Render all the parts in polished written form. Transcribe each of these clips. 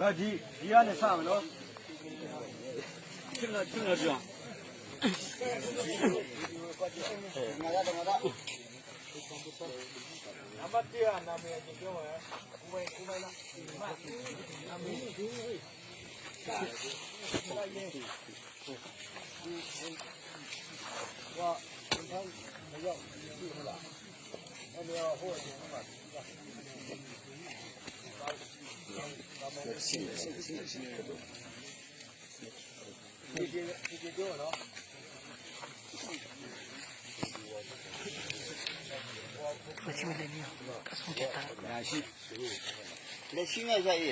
ကဒီဒီကနေစမယ်နော်ချင်းချင်းလာကြောင်းနံပါတ်1နာမည်ကျပြောမယ်ကိုပိုင်ကိုပိုင်လားနာမည်ဒီဝါဘာမရောက်ဘူးဟုတ်လားအဲ့တော့ဟိုဒီဒီဒီပြောနော် လက်ရှိနဲ့ဆိုင်ရ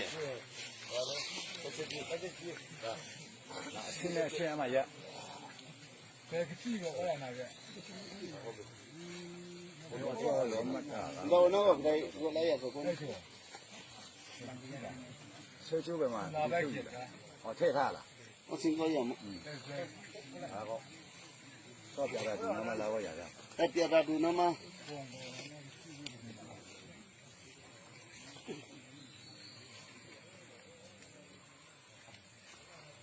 现在现在嘛也。 လောနော်ဘယ်လိုလဲရဆိုကုန် ဆွဲကျိုးပဲမှာဟောထည့်ထားလား အစင်ကောရမ ဟာကောတော့ပြတာဒီနားမှာလာတော့ရရ အပြတာဒူနမ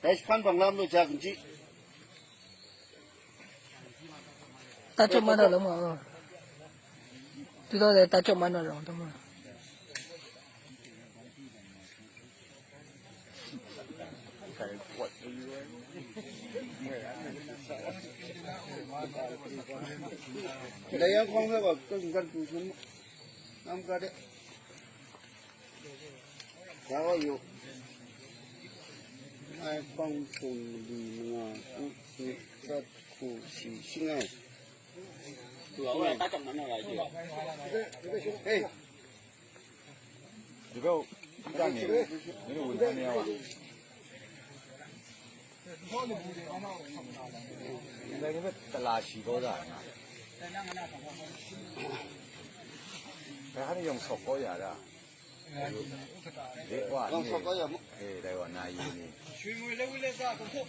လက်ဖန်ဘင်္ဂလားလို့ကြာကြည့် တာချမနာလုံးမတူတော့တာချမနာလုံးတမ လေရောက်ခေါင်းကကင်ကန်ပူရှင်နမ်ကတဲ့ဒါရောအိုင်ဖုန်းဖုန်းဒီငါကုစီသတ်ခုစီရှိနေသူကတာကမနာလာကြည့်ဟေး ဒီဘက်ဒီကနေမင်းတို့ဝင်နေရပါဒီလည်းကတလာရှိတော့တာငါဘယ်ဟာရုံဆော့ပေါ်ရတာဒီကွာ ကောင်ဆော့ကောရမ အေးဒါကနိုင်နေရွှေငွေလည်းဝိလက်စားကုန်ဖို့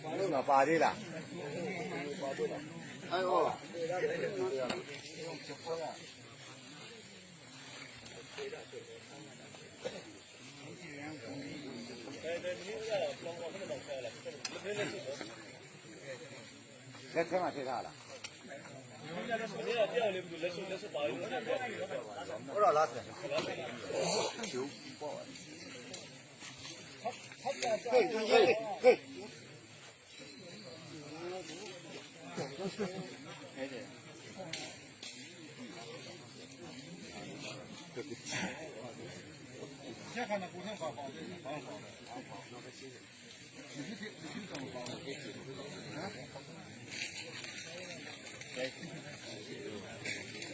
ဘာလို့မပါသေးလား 哎呦！ လက်ထဲမှာထည့်ထားလားဟုတ်တော့လားဆရာ 嘿，嘿，嘿！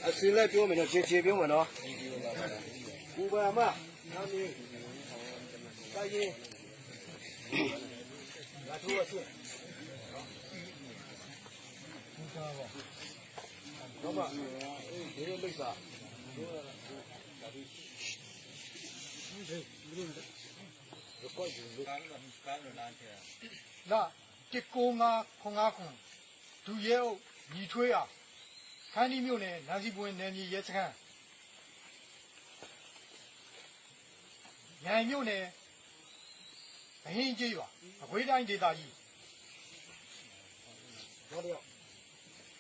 အစင်းလည်းပြောမယ်နော်ခြေခြေပြောမယ်နော်ဘူပါမနာမည်တာရင်လာထိုးအချင်းတော့မအေးဒီလိုလိမ့်ပါ လာ1 9 5 9 5ခုဒူရဲအုပ်ညီထွေးအောင်ခန်းဒီမြို့နယ်နန်းစီပွင့်နယ်မြေရဲစခန်းမြိုင်မြို့နယ်ဘဟင်းကျေးရွာအခွေးတိုင်းဒေသကြီး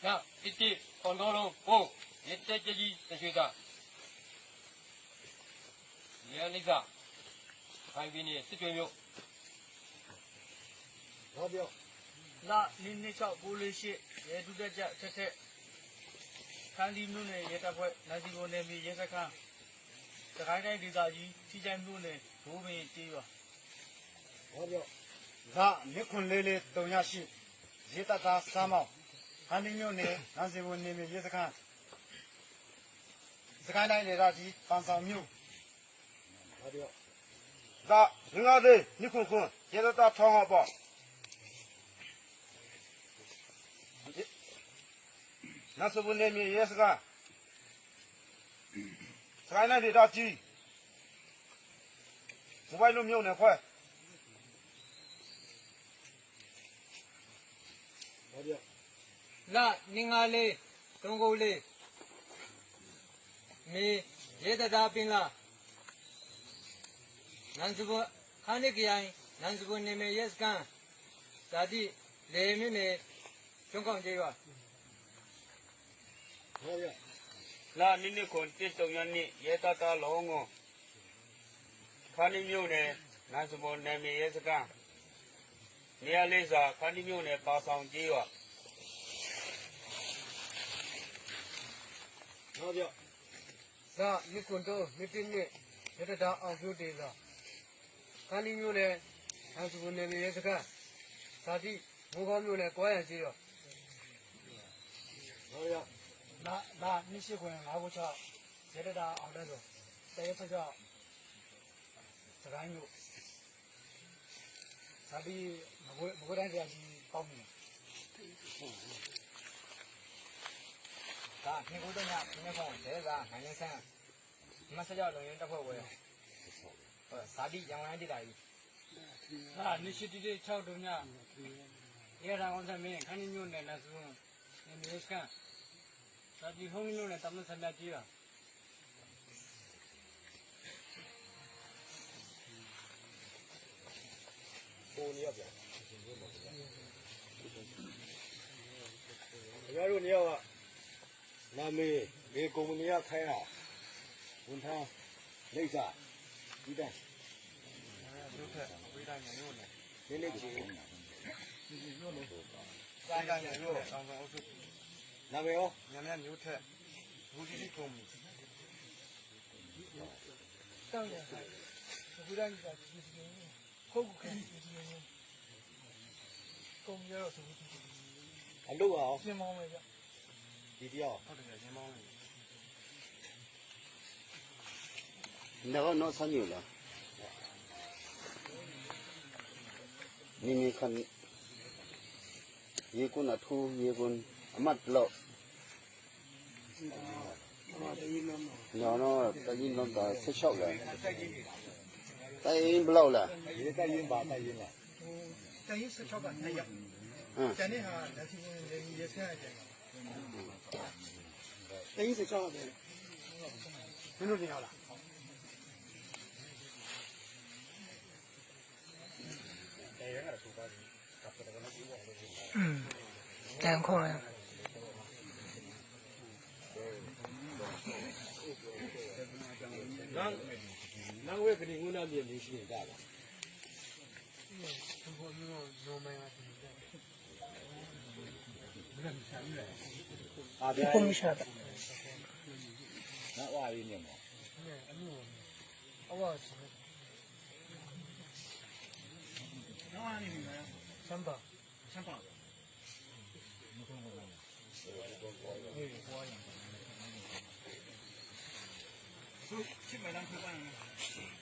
那一滴广东龙哦，你这这里这学的，你看那个，还给你四九六， လာနိနိ6 9 4 8ရဲဒုတက်ကြချက်ချက်ခန်းဒီမြို့နယ်ရဲတပ်ဖွဲ့နန်းစီကိုနယ်မြေရဲစခန်းစကိုင်းတိုင်းဒေသကြီးစီချိုင်မြို့နယ်ဒိုးပင်ကျေးရွာ လာနှစ်ခွန်လေးလေး3ရရှိရေတတာစားမောင်းခန်းဒီမြို့နယ်နန်းစီပွင့်နယ်မြေရဲစခန်းစကိုင်းတိုင်းဒေသကြီးပန်ဆောင်မြို့ ဒါငါလေးနိခွန်ခွန်ရေတာထောင်းဟပေါ့နတ်စဘူးနေမြေရဲစကားစကိုင်းနိုင်ဒေတာကြီး မိုဘိုင်းလုံးမြုပ်နေခွဲ လာနင်္ဂါလေးသုံးကုတ်လေးမေရေတတာပင်လာနန်စဘခါနေကရိုင်နန်စဘနေမေယက်စကန်ဇာတိလေမြင့်နေကျွန်းကောင်ကျေးရွာ ဟုတ်ဗျ လာနိနိခွန်တစ်တုံရနိရေတတာလုံးငုံခါနိမြို့နယ်နန်းစမောနယ်မြေရဲစခန်းနေရာလေးစာခါနိမြို့နယ်ပါဆောင်ကျေးရွာ ဟုတ်ဗျ ဇာနိကွန်တော့မိတိနိရတတာအောင်ပြုတေသာခန္ဒီမျိုးနဲ့ဟန်စုနေမြေရဲစခန်းဇာတိမိုးကောင်းမျိုးနဲ့ကွာရံစီရော ဟုတ်ဗျ လာလာနှစ်ရှိခွင်၅ခု၆ရဲတတာအောင်တဲ့ဆိုတရဲဆက်ကြောက်စကိုင်းမျိုးဇာတိမကွေးမကွေးတိုင်းဆရာကြီးပေါင်းနေ ဒါနှစ်ခုတော့ညနင်းဆောင်ဒေသာနိုင်ငံဆန်းမဆက်ကြောက်လုံရင်တက်ဖွဲ့ဝဲဟုတ်ဇာတိရန်ကုန်တိုင်းဒေသကြီး လာနိရှိတိတိ6တုံညရေရာဝန်သမင်းခဏညို့နယ်နဆုနေမြေစကန်သာတိဟုံးညို့နယ်တမဆန္ဒကြီးတာ ပုံနေရဗျခင်ဗျားတို့နေရာကနာမေဒီကုမ္ပဏီကခိုင်းတာဝန်ထမ်းလိပ်စာဒီတိုင်း တို့ထက်ဝေးတိုင်းညို့နယ် နည်းနည်းချီ သာတိုင်းညို့နယ်ဆောင်းဆောင်အုပ်စု နာမေရော ညညမျိုးထက်ဘူတီတီကုမ္ပဏီ တောင်းရဘူးတိုင်းကဒီစီခုတ်ခုခဲဒီစီကုန်ရတော့ဆိုပြီး အလုပ်အောင် ပြင်မောင်းမယ်ဗျ ဒီတယောက် ဟုတ်တယ်ရင်းမောင်းနေ 那个弄啥牛了？你你看，ရေကွန်းအထူးရေကွန်းအမတ်လောက်ညောတော့တရင်တော့ဆက်လျှောက်လဲတိုင်းဘလောက်လဲ ဒီတိုက်ရင်ပါတိုက်ရင်လား ဟိုတရင်ဆက်ချောက်က2ယောက် ဟမ် ကျန်တဲ့ဟာလက်စီဝင်နေရဲဆန်းအကြံတရင်ဆက်ချောက်ပဲမင်းတို့နေရလား อืมတန်ခေါ်ရ နာနာဝဲခဏငုနာမြေမျိုးရှိနေတာပါ ဘုံမျိုးနိုမိုင်ပါဒီ အာဗျာ ပုံရှာတာ နာဝါရင်းနေမော အမျိုးအဝါစီစမ်ပါစမ်ပါ ချစ်မယ်လားခွဲပါလား